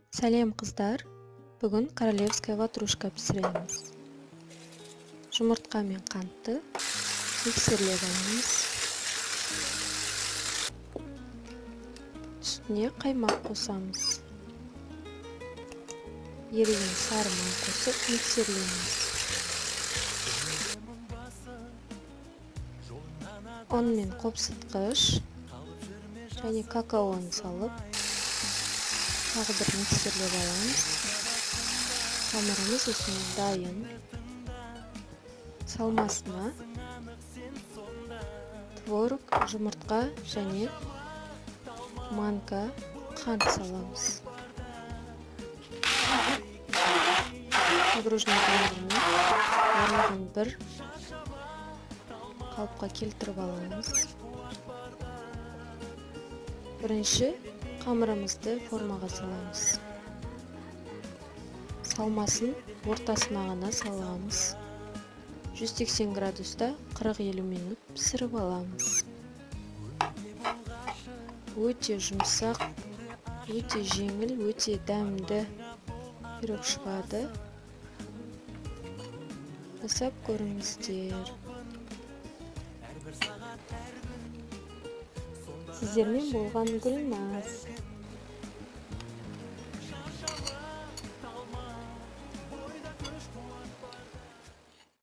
Сәлем, қыздар! Бүгін королевская ватрушка пісіреміз. Жұмыртқа мен қантты миксерлеп аламыз. Үстіне қаймақ қосамыз. Еріген сары май қосып, миксерлейміз. Ұн мен қопсытқыш және какаоны салып, тағы бір миксерлеп аламыз. Қамырымыз осымен дайын. Салмасына творог, жұмыртқа және манка, қант саламыз. Погружной блендермен барлығын бір қалыпқа келтіріп аламыз. Бірінші қамырымызды формаға саламыз. Салмасын ортасына ғана саламыз. 180 градуста 40-50 минут пісіріп аламыз. Өте жұмсақ, өте жеңіл, өте дәмді пирог шығады. Жасап көріңіздер. Сіздермен болған Гүлназ.